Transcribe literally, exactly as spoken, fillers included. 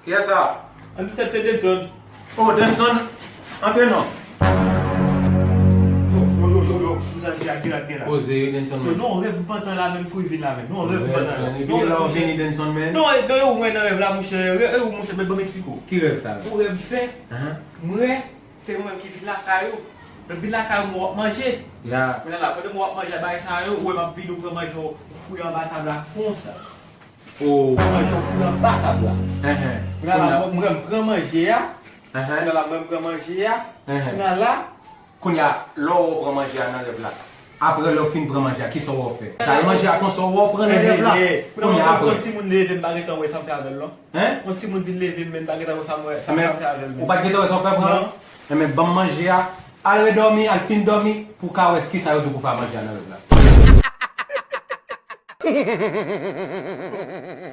Kiyès sa? An disèt se Denson. Oh, Denson, antre non. Yo, yo, yo, yo, yo. Kisa ki ap gen la, gen la? Poze, Denson. Yo, men non, rèv m pantan la menm, kou vin la menm. Non, rèv m pantan la. Epi lè w vini, Denson, men. Non, e, e, ou mwen nan rèv la, monchè. E, e, ou, monchè, men ban m eksplike w. Ki rèv sa? Ou rèv fè. Ahan. Mwen, se mwen menm ki vin lakay ou. Lè m vin lakay ou, mwen w ap manje. Ya. Kounye a la, pandan mwen w ap manje bagay sa yo, ou wè m ap vini, ou pran manje w, ou fouye anba tab la konsa. Oh. Ou pran manje w, ou fouye anba tab la. Enhen. Kounye a la, mwen, mwen m pran manje a. Enhen. Kounye a la, mwen m pran manje a. Enhen. Kounye a la. Kounye a, lè w pran manje a nan rèv la. Apre lè w fin pran manje a, kisa w wè w fè? Sa e manje a konsa w wè w pran nan rèv la. Kounye a, apre. Yon timoun leve, m pa gentan wè sa m fè avè l non. Hein? Yon timoun vin leve m, men m pa gentan wè sa m wè, sa m fè avè l menm. Ou pa t gentan wè sa w fè pran? Non. Enben, ban m manje a. Al redòmi, al fin dòmi, pou w ka wè kisa yo di w pou w fè a manje a nan rèv la.